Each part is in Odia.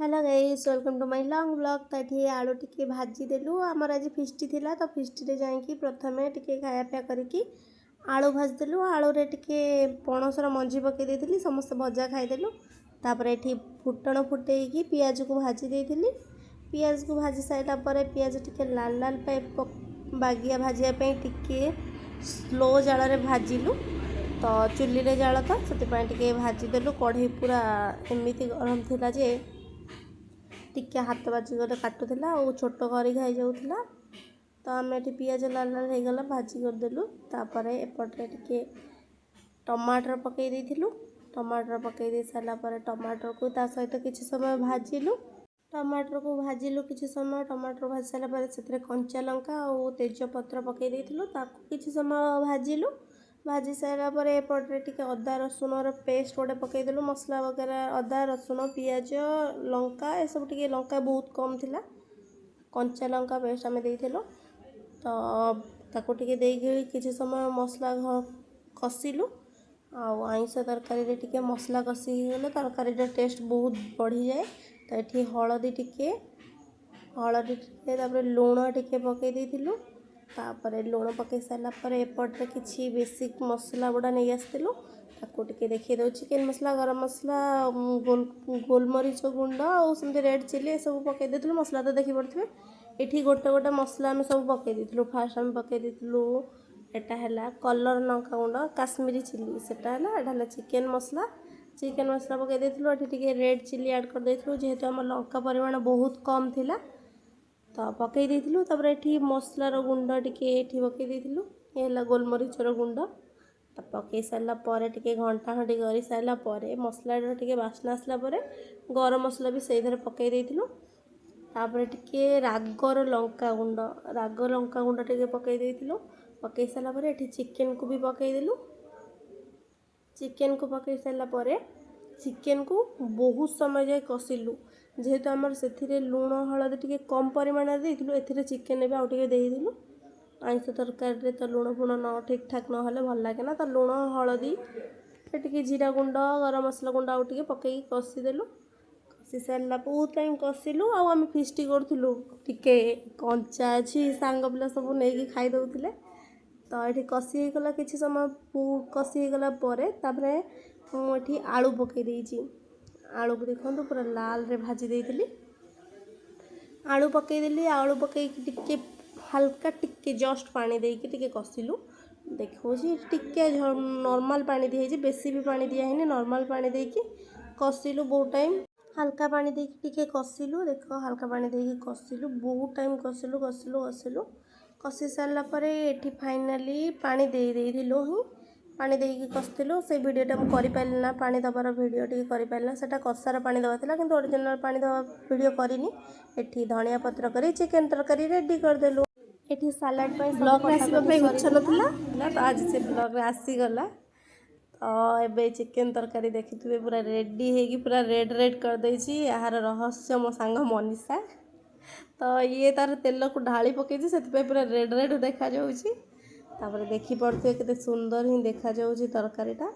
Hello guys, welcome to my long vlog। ତ ଏଠି ଆଳୁ ଟିକେ ଭାଜିଦେଲୁ। ଆମର ଆଜି ଫିଷ୍ଟି ଥିଲା, ତ ଫିଷ୍ଟିରେ ଯାଇକି ପ୍ରଥମେ ଟିକେ ଖାଇବା ପିଇବା କରିକି ଆଳୁ ଭାଜିଦେଲୁ। ଆଳୁରେ ଟିକେ ପଣସର ମଞ୍ଜି ପକାଇ ଦେଇଥିଲି। ସମସ୍ତେ ଭଜା ଖାଇଦେଲୁ। ତାପରେ ଏଠି ଫୁଟଣ ଫୁଟେଇକି ପିଆଜକୁ ଭାଜି ଦେଇଥିଲି। ପିଆଜକୁ ଭାଜି ସାରିଲା ପରେ, ପିଆଜ ଟିକେ ଲାଲ ଲାଲ ପାଇଁ ବାଗିଆ ଭାଜିବା ପାଇଁ ଟିକେ ସ୍ଲୋ ଜାଳରେ ଭାଜିଲୁ। ତ ଚୁଲିରେ ଜାଳ ତ ସେଥିପାଇଁ ଟିକେ ଭାଜିଦେଲୁ। କଢ଼େଇ ପୁରା ଏମିତି ଗରମ ଥିଲା ଯେ ଟିକେ ହାତ ବାଜିଗଲେ କାଟୁଥିଲା ଆଉ ଛୋଟ କରିକି ହେଇଯାଉଥିଲା। ତ ଆମେ ଏଠି ପିଆଜ ଲାଲ ଲାଲ ହେଇଗଲା, ଭାଜି କରିଦେଲୁ। ତାପରେ ଏପଟରେ ଟିକେ ଟମାଟର ପକାଇ ଦେଇଥିଲୁ। ଟମାଟର ପକାଇ ଦେଇ ସାରିଲା ପରେ ଟମାଟରକୁ ତା ସହିତ କିଛି ସମୟ ଭାଜିଲୁ। ଟମାଟରକୁ ଭାଜିଲୁ କିଛି ସମୟ। ଟମାଟର ଭାଜି ସାରିଲା ପରେ ସେଥିରେ କଞ୍ଚା ଲଙ୍କା ଆଉ ତେଜପତ୍ର ପକାଇ ଦେଇଥିଲୁ। ତାକୁ କିଛି ସମୟ ଭାଜିଲୁ। ଭାଜି ସାରିଲା ପରେ ଏପଟରେ ଟିକେ ଅଦା ରସୁଣର ପେଷ୍ଟ ଗୋଟେ ପକାଇଦେଲୁ। ମସଲା ବଗେରା, ଅଦା, ରସୁଣ, ପିଆଜ, ଲଙ୍କା ଏସବୁ। ଟିକେ ଲଙ୍କା ବହୁତ କମ୍ ଥିଲା, କଞ୍ଚା ଲଙ୍କା ପେଷ୍ଟ ଆମେ ଦେଇଥିଲୁ। ତ ତାକୁ ଟିକେ ଦେଇକି କିଛି ସମୟ ମସଲା କଷିଲୁ। ଆଉ ଆଇଁଷ ତରକାରୀରେ ଟିକେ ମସଲା କଷି ହେଇଗଲେ ତରକାରୀର ଟେଷ୍ଟ ବହୁତ ବଢ଼ିଯାଏ। ତ ଏଠି ହଳଦୀ ଟିକେ, ହଳଦୀ ଟିକେ, ତାପରେ ଲୁଣ ଟିକେ ପକାଇ ଦେଇଥିଲୁ। ତାପରେ ଲୁଣ ପକାଇ ସାରିଲା ପରେ ଏପଟରେ କିଛି ବେସିକ୍ ମସଲା ଗୁଡ଼ା ନେଇ ଆସିଥିଲୁ, ତାକୁ ଟିକେ ଦେଖାଇ ଦେଉଛି। ଚିକେନ୍ ମସଲା, ଗରମ ମସଲା, ଗୋଲମରିଚ ଗୁଣ୍ଡ ଆଉ ସେମିତି ରେଡ଼୍ ଚିଲି ଏସବୁ ପକାଇ ଦେଇଥିଲୁ। ମସଲା ତ ଦେଖିପାରୁଥିବେ। ଏଠି ଗୋଟେ ଗୋଟେ ମସଲା ଆମେ ସବୁ ପକାଇ ଦେଇଥିଲୁ। ଫାର୍ଷ୍ଟ ଆମେ ପକାଇ ଦେଇଥିଲୁ, ଏଟା ହେଲା କଲର୍ ଲଙ୍କା ଗୁଣ୍ଡ, କାଶ୍ମୀରୀ ଚିଲି ସେଟା ହେଲା, ଏଟା ହେଲା ଚିକେନ୍ ମସଲା। ଚିକେନ୍ ମସଲା ପକାଇ ଦେଇଥିଲୁ। ଏଠି ଟିକେ ରେଡ଼୍ ଚିଲି ଆଡ଼୍ କରିଦେଇଥିଲୁ, ଯେହେତୁ ଆମ ଲଙ୍କା ପରିମାଣ ବହୁତ କମ୍ ଥିଲା ତ ପକାଇ ଦେଇଥିଲୁ। ତାପରେ ଏଠି ମସଲାର ଗୁଣ୍ଡ ଟିକେ ଏଠି ପକାଇ ଦେଇଥିଲୁ। ଏ ହେଲା ଗୋଲମରିଚର ଗୁଣ୍ଡ। ତ ପକାଇ ସାରିଲା ପରେ ଟିକେ ଘଣ୍ଟା ଘଣ୍ଟି କରିସାରିଲା ପରେ, ମସଲାର ଟିକେ ବାସ୍ନା ଆସିଲା ପରେ ଗରମ ମସଲା ବି ସେଇଥିରେ ପକାଇ ଦେଇଥିଲୁ। ତାପରେ ଟିକେ ରାଗର ଲଙ୍କା ଗୁଣ୍ଡ, ରାଗ ଲଙ୍କା ଗୁଣ୍ଡ ଟିକେ ପକାଇ ଦେଇଥିଲୁ। ପକାଇ ସାରିଲା ପରେ ଏଠି ଚିକେନକୁ ବି ପକାଇଦେଲୁ। ଚିକେନକୁ ପକାଇ ସାରିଲା ପରେ ଚିକେନକୁ ବହୁତ ସମୟ ଯାଏ କଷିଲୁ। ଯେହେତୁ ଆମର ସେଥିରେ ଲୁଣ ହଳଦୀ ଟିକେ କମ୍ ପରିମାଣରେ ଦେଇଥିଲୁ, ଏଥିରେ ଚିକେନ ବି ଆଉ ଟିକେ ଦେଇଦେଲୁ। ଆଇଁଷ ତରକାରୀରେ ତ ଲୁଣ ଫୁଣ ନ ଠିକ୍ ଠାକ୍ ନହେଲେ ଭଲ ଲାଗେ ନା। ତ ଲୁଣ, ହଳଦୀ, ଟିକେ ଜିରା ଗୁଣ୍ଡ, ଗରମ ମସଲା ଗୁଣ୍ଡ ଆଉ ଟିକେ ପକାଇକି କଷିଦେଲୁ। କଷି ସାରିଲା, ବହୁତ ଟାଇମ୍ କଷିଲୁ। ଆଉ ଆମେ ଫିଷ୍ଟି କରୁଥିଲୁ, ଟିକେ କଞ୍ଚା ଅଛି, ସାଙ୍ଗ ପିଲା ସବୁ ନେଇକି ଖାଇ ଦେଉଥିଲେ। ତ ଏଠି କଷି ହେଇଗଲା କିଛି ସମୟ। କଷି ହେଇଗଲା ପରେ ତାପରେ ମୁଁ ଏଠି ଆଳୁ ପକାଇ ଦେଇଛି। ଆଳୁକୁ ଦେଖନ୍ତୁ, ପୁରା ଲାଲରେ ଭାଜି ଦେଇଥିଲି। ଆଳୁ ପକାଇଦେଲି। ଆଳୁ ପକାଇକି ଟିକେ ହାଲକା ଟିକେ ଜଷ୍ଟ ପାଣି ଦେଇକି ଟିକେ କଷିଲୁ। ଦେଖାଉଛି, ଟିକେ ନର୍ମାଲ୍ ପାଣି ଦିଆହେଇଛି, ବେଶୀ ବି ପାଣି ଦିଆହେଇନି। ନର୍ମାଲ୍ ପାଣି ଦେଇକି କଷିଲୁ ବହୁତ ଟାଇମ୍। ହାଲକା ପାଣି ଦେଇକି ଟିକେ କଷିଲୁ। ଦେଖ, ହାଲକା ପାଣି ଦେଇକି କଷିଲୁ, ବହୁତ ଟାଇମ୍ କଷିଲୁ, କଷିଲୁ, କଷିଲୁ। କଷି ସାରିଲା ପରେ ଏଠି ଫାଇନାଲି ପାଣି ଦେଇ ଦେଇଥିଲୁ ହିଁ। ପାଣି ଦେଇକି କଷିଥିଲୁ। ସେଇ ଭିଡ଼ିଓଟା ମୁଁ କରିପାରିଲି ନା, ପାଣି ଦେବାର ଭିଡ଼ିଓ ଟିକେ କରିପାରିଲି ନା। ସେଇଟା କଷାର ପାଣି ଦେବା ଥିଲା, କିନ୍ତୁ ଅରିଜିନାଲ୍ ପାଣି ଦେବା ଭିଡ଼ିଓ କରିନି। ଏଠି ଧଣିଆ ପତ୍ର କରି ଚିକେନ୍ ତରକାରୀ ରେଡ଼ି କରିଦେଲୁ। ଏଠି ସାଲାଡ଼ ପାଇଁ ସବୁ ବ୍ଲଗ୍ରେ ଆସିବା କଟାକଟି ପାଇଁ ଇଚ୍ଛା ସରିଥିଲା। ନଥିଲା ତ ଆଜି ସେ ବ୍ଲଗ୍ରେ ଆସିଗଲା। ତ ଏବେ ଚିକେନ୍ ତରକାରୀ ଦେଖିଥିବେ, ପୁରା ରେଡ଼ି ହେଇକି ପୁରା ରେଡ଼୍ ରେଡ଼୍ କରିଦେଇଛି। ଏହାର ରହସ୍ୟ ମୋ ସାଙ୍ଗ ମନୀଷା। ତ ଇଏ ତାର ତେଲକୁ ଢାଳି ପକେଇଛି, ସେଥିପାଇଁ ପୁରା ରେଡ଼୍ ରେଡ଼୍ ଦେଖାଯାଉଛି। ତାପରେ ଦେଖିପାରୁଥିବେ କେତେ ସୁନ୍ଦର ହିଁ ଦେଖାଯାଉଛି ତରକାରୀଟା।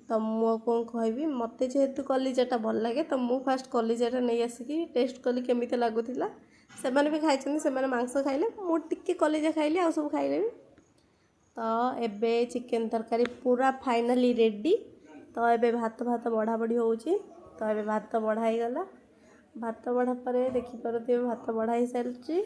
ତ ମୁଁ ଆଉ କ'ଣ କହିବି? ମୋତେ ଯେହେତୁ କଲିଜାଟା ଭଲ ଲାଗେ, ତ ମୁଁ ଫାଷ୍ଟ କଲିଜାଟା ନେଇ ଆସିକି ଟେଷ୍ଟ କଲି କେମିତି ଲାଗୁଥିଲା। ସେମାନେ ବି ଖାଇଛନ୍ତି। ସେମାନେ ମାଂସ ଖାଇଲେ, ମୁଁ ଟିକେ କଲିଜା ଖାଇଲି, ଆଉ ସବୁ ଖାଇଲେ ବି। ତ ଏବେ ଚିକେନ୍ ତରକାରୀ ପୁରା ଫାଇନାଲି ରେଡ଼ି। ତ ଏବେ ଭାତ ଭାତ ବଢ଼ା ବଢ଼ି ହେଉଛି। ତ ଏବେ ଭାତ ବଢ଼ା ହେଇଗଲା। ଭାତ ବଢ଼ା ପରେ ଦେଖିପାରୁଥିବେ, ଭାତ ବଢ଼ା ହେଇସାରିଛି।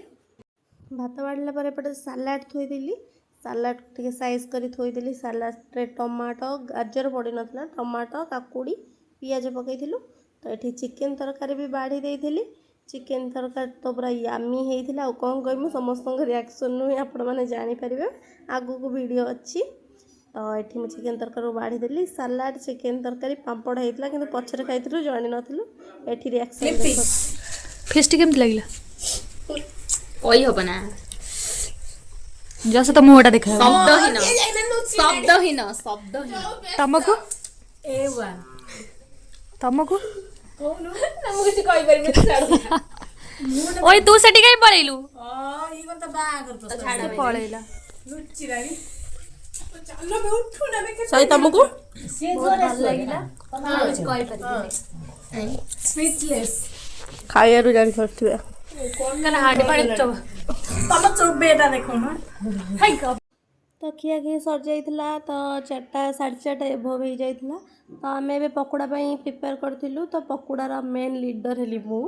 ଭାତ ବାଢ଼ିଲା ପରେ ଏପଟେ ସାଲାଡ଼ ଥୋଇଦେଲି। ସାଲାଡ଼ ଟିକେ ସାଇଜ୍ କରି ଥୋଇଦେଲି। ସାଲାଡ଼ରେ ଟମାଟୋ, ଗାଜର ପଡ଼ିନଥିଲା, ଟମାଟୋ, କାକୁଡ଼ି, ପିଆଜ ପକାଇଥିଲୁ। ତ ଏଠି ଚିକେନ୍ ତରକାରୀ ବି ବାଢ଼ି ଦେଇଥିଲି। ଚିକେନ୍ ତରକାରୀ ତ ପୁରା ୟାମି ହେଇଥିଲା। ଆଉ କ'ଣ କହିବି, ସମସ୍ତଙ୍କ ରିଆକ୍ସନ୍ରୁ ହିଁ ଆପଣମାନେ ଜାଣିପାରିବେ। ଆଗକୁ ଭିଡ଼ିଓ ଅଛି। ତ ଏଠି ମୁଁ ଚିକେନ୍ ତରକାରୀକୁ ବାଢ଼ିଦେଲି। ସାଲାଡ଼, ଚିକେନ୍ ତରକାରୀ, ପାମ୍ପଡ଼ ହେଇଥିଲା, କିନ୍ତୁ ପଛରେ ଖାଇଥିଲୁ, ଜାଣିନଥିଲୁ। ଏଠି ରିଆକ୍ସନ୍ ଦେଖ। ଫିଷ୍ଟି କେମିତି ଲାଗିଲା? କହି ହବ ନା। ଯଶ ତ ମୁହଁଟା ଦେଖା। ଶବ୍ଦହୀନ, ଶବ୍ଦହୀନ, ଶବ୍ଦହୀନ। ତମକୁ, ତମକୁ? ମୁଁ କିଛି କହିପାରିବିନି, ଛାଡ। ଓଇ, ତୁ ସେଠି କାଇଁ ପଳେଇଲୁ? ସେ ପଳେଇଲା। ସହି ତମକୁ? ବହୁତ ଭଲ ଲାଗିଲା, କିଛି କହିପାରିବିନି। ଖାଇବାରୁ ଜାଣିପାରୁଥିବେ। ହାଡି ଫାଡି ତମ ଚୋବେଇଟା ଦେଖୁନ। ତ ଖିଆଖିଇ ସରିଯାଇଥିଲା। ତ 4ଟା 4:30 ଏଭବ୍ ହେଇଯାଇଥିଲା। ତ ଆମେ ଏବେ ପକୋଡ଼ା ପାଇଁ ପ୍ରିପେୟାର କରିଥିଲୁ। ତ ପକୋଡ଼ାର ମେନ୍ ଲିଡ଼ର୍ ହେଲି ମୁଁ,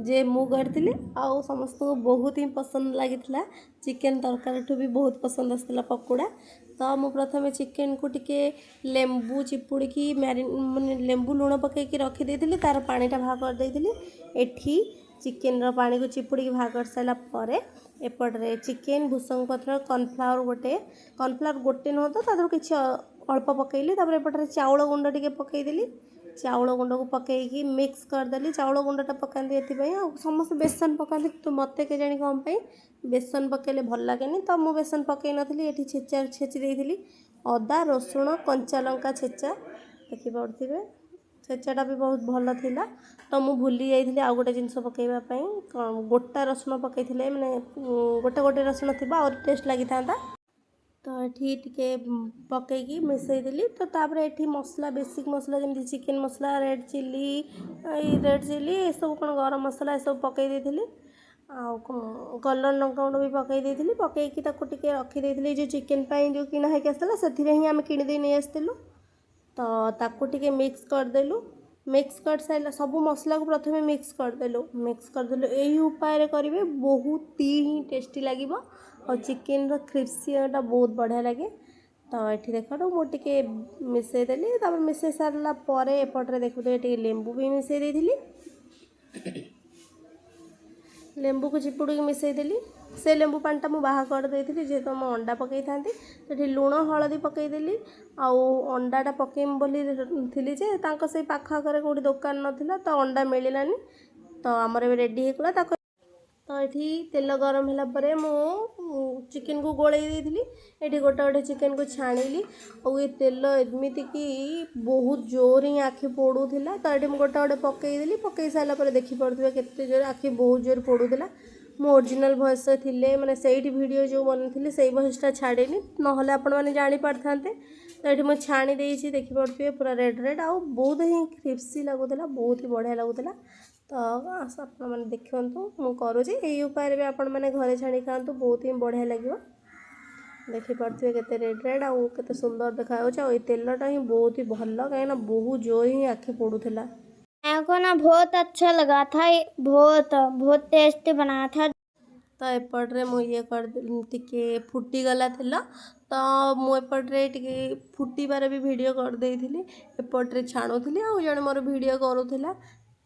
ଯେ ମୁଁ କରିଥିଲି ଆଉ ସମସ୍ତଙ୍କୁ ବହୁତ ହିଁ ପସନ୍ଦ ଲାଗିଥିଲା। ଚିକେନ୍ ତରକାରୀଠୁ ବି ବହୁତ ପସନ୍ଦ ଆସିଥିଲା ପକୋଡ଼ା। ତ ମୁଁ ପ୍ରଥମେ ଚିକେନ୍କୁ ଟିକେ ଲେମ୍ବୁ ଚିପୁଡ଼ିକି ମାନେ ଲେମ୍ବୁ ଲୁଣ ପକାଇକି ରଖିଦେଇଥିଲି, ତା'ର ପାଣିଟା ବାହାର କରିଦେଇଥିଲି। ଏଠି ଚିକେନ୍ର ପାଣିକୁ ଚିପୁଡ଼ିକି ବାହାର କରିସାରିଲା ପରେ ଏପଟରେ ଚିକେନ୍, ଭୃସଙ୍ଗ ପତ୍ର, କର୍ଣ୍ଣଫ୍ଲାୱାର ଗୋଟେ, କର୍ଣ୍ଣଫ୍ଲାୱାର ଗୋଟେ ନୁହଁ ତ, ତା ଦେହରୁ କିଛି ଅଳ୍ପ ପକାଇଲି। ତାପରେ ଏପଟରେ ଚାଉଳ ଗୁଣ୍ଡ ଟିକେ ପକାଇଦେଲି। ଚାଉଳ ଗୁଣ୍ଡକୁ ପକାଇକି ମିକ୍ସ କରିଦେଲି। ଚାଉଳ ଗୁଣ୍ଡଟା ପକାନ୍ତି ଏଥିପାଇଁ, ଆଉ ସମସ୍ତେ ବେସନ ପକାନ୍ତି, କିନ୍ତୁ ମୋତେ କେଜାଣି କ'ଣ ପାଇଁ ବେସନ ପକାଇଲେ ଭଲ ଲାଗେନି, ତ ମୁଁ ବେସନ ପକାଇ ନଥିଲି। ଏଠି ଛେଚା ଛେଚି ଦେଇଥିଲି ଅଦା, ରସୁଣ, କଞ୍ଚା ଲଙ୍କା ଛେଚା। ଦେଖିପାରୁଥିବେ, ଛେଚାଟା ବି ବହୁତ ଭଲ ଥିଲା। ତ ମୁଁ ଭୁଲି ଯାଇଥିଲି ଆଉ ଗୋଟେ ଜିନିଷ ପକାଇବା ପାଇଁ। କ'ଣ ଗୋଟା ରସୁଣ ପକାଇଥିଲେ, ମାନେ ଗୋଟେ ଗୋଟେ ରସୁଣ ଥିବ, ଆହୁରି ଟେଷ୍ଟ ଲାଗିଥାନ୍ତା। ତ ଏଠି ଟିକେ ପକାଇକି ମିଶାଇଦେଲି। ତ ତାପରେ ଏଠି ମସଲା, ବେସିକ୍ ମସଲା ଯେମିତି ଚିକେନ୍ ମସଲା, ରେଡ଼୍ ଚିଲି, ଏଇ ରେଡ଼୍ ଚିଲି, ଏସବୁ କ'ଣ ଗରମ ମସଲା, ଏସବୁ ପକାଇ ଦେଇଥିଲି। ଆଉ କ'ଣ କଲର୍ ଲଙ୍କାଗୁଣ୍ଡ ବି ପକାଇ ଦେଇଥିଲି। ପକାଇକି ତାକୁ ଟିକେ ରଖିଦେଇଥିଲି। ଯେଉଁ ଚିକେନ୍ ପାଇଁ ଯେଉଁ କିଣା ହେଇକି ଆସିଥିଲା, ସେଥିରେ ହିଁ ଆମେ କିଣିଦେଇ ନେଇ ଆସିଥିଲୁ। ତ ତାକୁ ଟିକେ ମିକ୍ସ କରିଦେଲୁ। ମିକ୍ସ କରିସାରିଲା, ସବୁ ମସଲାକୁ ପ୍ରଥମେ ମିକ୍ସ କରିଦେଲୁ, ମିକ୍ସ କରିଦେଲୁ। ଏହି ଉପାୟରେ କରିବେ, ବହୁତ ହିଁ ଟେଷ୍ଟି ଲାଗିବ ଆଉ ଚିକେନର କ୍ରିସ୍ପିଟା ବହୁତ ବଢ଼ିଆ ଲାଗେ। ତ ଏଠି ଦେଖନ୍ତୁ, ମୁଁ ଟିକେ ମିଶାଇ ଦେଲି। ତାପରେ ମିଶାଇ ସାରିଲା ପରେ ଏପଟରେ ଦେଖୁଥିବେ, ଟିକେ ଲେମ୍ବୁ ବି ମିଶାଇ ଦେଇଥିଲି। ଲେମ୍ବୁକୁ ଚିପୁଡ଼ିକି ମିଶାଇ ଦେଲି। ସେ ଲେମ୍ବୁ ପାଣିଟା ମୁଁ ବାହାର କରିଦେଇଥିଲି, ଯେହେତୁ ମୁଁ ଅଣ୍ଡା ପକାଇଥାନ୍ତି। ସେଠି ଲୁଣ ହଳଦୀ ପକାଇଦେଲି। ଆଉ ଅଣ୍ଡାଟା ପକାଇମି ବୋଲି ଥିଲି ଯେ ତାଙ୍କ ସେଇ ପାଖ ଆଖରେ କେଉଁଠି ଦୋକାନ ନଥିଲା, ତ ଅଣ୍ଡା ମିଳିଲାନି। ତ ଆମର ଏବେ ରେଡ଼ି ହେଇଗଲା ତାକୁ। ତ ଏଠି ତେଲ ଗରମ ହେଲା ପରେ ମୁଁ ଚିକେନକୁ ଗୋଳେଇ ଦେଇଥିଲି। ଏଠି ଗୋଟେ ଗୋଟେ ଚିକେନକୁ ଛାଣିଲି। ଆଉ ଏ ତେଲ ଏମିତିକି ବହୁତ ଜୋର ହିଁ ଆଖି ପୋଡ଼ୁଥିଲା। ତ ଏଠି ମୁଁ ଗୋଟେ ଗୋଟେ ପକାଇଦେଲି। ପକାଇ ସାରିଲା ପରେ ଦେଖିପାରୁଥିବେ, କେତେ ଜୋରେ ଆଖି ବହୁତ ଜୋରେ ପୋଡ଼ୁଥିଲା। ମୁଁ ଅରିଜିନାଲ୍ ଭଏସ୍ ଥିଲେ, ମାନେ ସେଇଠି ଭିଡ଼ିଓ ଯେଉଁ ବନେଇଥିଲି, ସେଇ ଭଏସ୍ଟା ଛାଡ଼ିନି, ନହେଲେ ଆପଣମାନେ ଜାଣିପାରିଥାନ୍ତେ। ତ ଏଠି ମୁଁ ଛାଣି ଦେଇଛି, ଦେଖିପାରୁଥିବେ, ପୁରା ରେଡ଼୍ ରେଡ଼୍ ଆଉ ବହୁତ ହିଁ କ୍ରିସ୍ପି ଲାଗୁଥିଲା, ବହୁତ ହି ବଢ଼ିଆ ଲାଗୁଥିଲା। ତ ଆପଣମାନେ ଦେଖନ୍ତୁ, ମୁଁ କରୁଛି। ଏଇ ଉପାୟରେ ବି ଆପଣମାନେ ଘରେ ଛାଣି ଖାଆନ୍ତୁ, ବହୁତ ହିଁ ବଢ଼ିଆ ଲାଗିବ। ଦେଖିପାରୁଥିବେ, କେତେ ରେଡ଼୍ ରେଡ଼୍ ଆଉ କେତେ ସୁନ୍ଦର ଦେଖାଯାଉଛି। ଆଉ ଏଇ ତେଲଟା ହିଁ ବହୁତ ହି ଭଲ, କାହିଁକିନା ବହୁତ ଜୋର ହିଁ ଆଖି ପୋଡ଼ୁଥିଲା। मेरे को ना बहुत अच्छा लगा था ये, बहुत बहुत टेस्टी बनाया था। ତ ଏପଟରେ ମୁଁ ଇଏ କରିଦେଲି, ଟିକେ ଫୁଟିଗଲା ତେଲ। ତ ମୁଁ ଏପଟରେ ଟିକେ ଫୁଟିବାର ବି ଭିଡ଼ିଓ କରିଦେଇଥିଲି। ଏପଟରେ ଛାଣୁଥିଲି ଆଉ ଜଣେ ମୋର ଭିଡ଼ିଓ କରୁଥିଲା।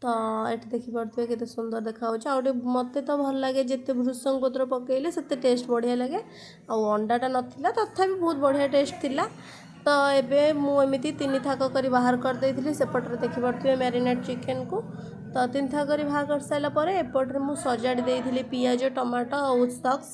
ତ ଏଠି ଦେଖିପାରୁଥିବେ, କେତେ ସୁନ୍ଦର ଦେଖାଯାଉଛି। ଆଉ ଟିକେ ମୋତେ ତ ଭଲ ଲାଗେ, ଯେତେ ଭୃସଙ୍ଗ ପତ୍ର ପକାଇଲେ ସେତେ ଟେଷ୍ଟ ବଢ଼ିଆ ଲାଗେ। ଆଉ ଅଣ୍ଡାଟା ନଥିଲା, ତଥାପି ବହୁତ ବଢ଼ିଆ ଟେଷ୍ଟ ଥିଲା। ତ ଏବେ ମୁଁ ଏମିତି ତିନି ଥାକ କରି ବାହାର କରିଦେଇଥିଲି। ସେପଟରେ ଦେଖିପାରୁଥିବେ ମ୍ୟାରିନେଟ୍ ଚିକେନକୁ। ତ ତିନି ଥାକ କରି ବାହାର କରିସାରିଲା ପରେ ଏପଟରେ ମୁଁ ସଜାଡ଼ି ଦେଇଥିଲି ପିଆଜ, ଟମାଟୋ ଆଉ ସକ୍ସ।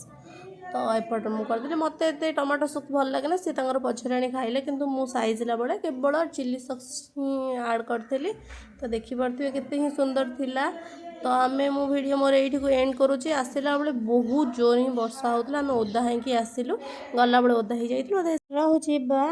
ତ ଏପଟରେ ମୁଁ କରିଦେଲି। ମୋତେ ଏତେ ଟମାଟୋ ସକ୍ସ ଭଲ ଲାଗେ ନା, ସେ ତାଙ୍କର ପଛରେ ଆଣି ଖାଇଲେ। କିନ୍ତୁ ମୁଁ ସାଇଜିଲା ବେଳେ କେବଳ ଚିଲି ସକ୍ସ ହିଁ ଆଡ଼୍ କରିଥିଲି। ତ ଦେଖିପାରୁଥିବେ, କେତେ ହିଁ ସୁନ୍ଦର ଥିଲା। ତ ଆମେ ମୁଁ ଭିଡ଼ିଓ ମୋର ଏଇଠିକୁ ଏଣ୍ଡ କରୁଛି। ଆସିଲା ବେଳେ ବହୁତ ଜୋର ହିଁ ବର୍ଷା ହେଉଥିଲା, ଆମେ ଓଦା ହେଇକି ଆସିଲୁ। ଗଲାବେଳେ ଓଦା ହେଇଯାଇଥିଲୁ। ଓଦା। ରହୁଛି, ବାଏ।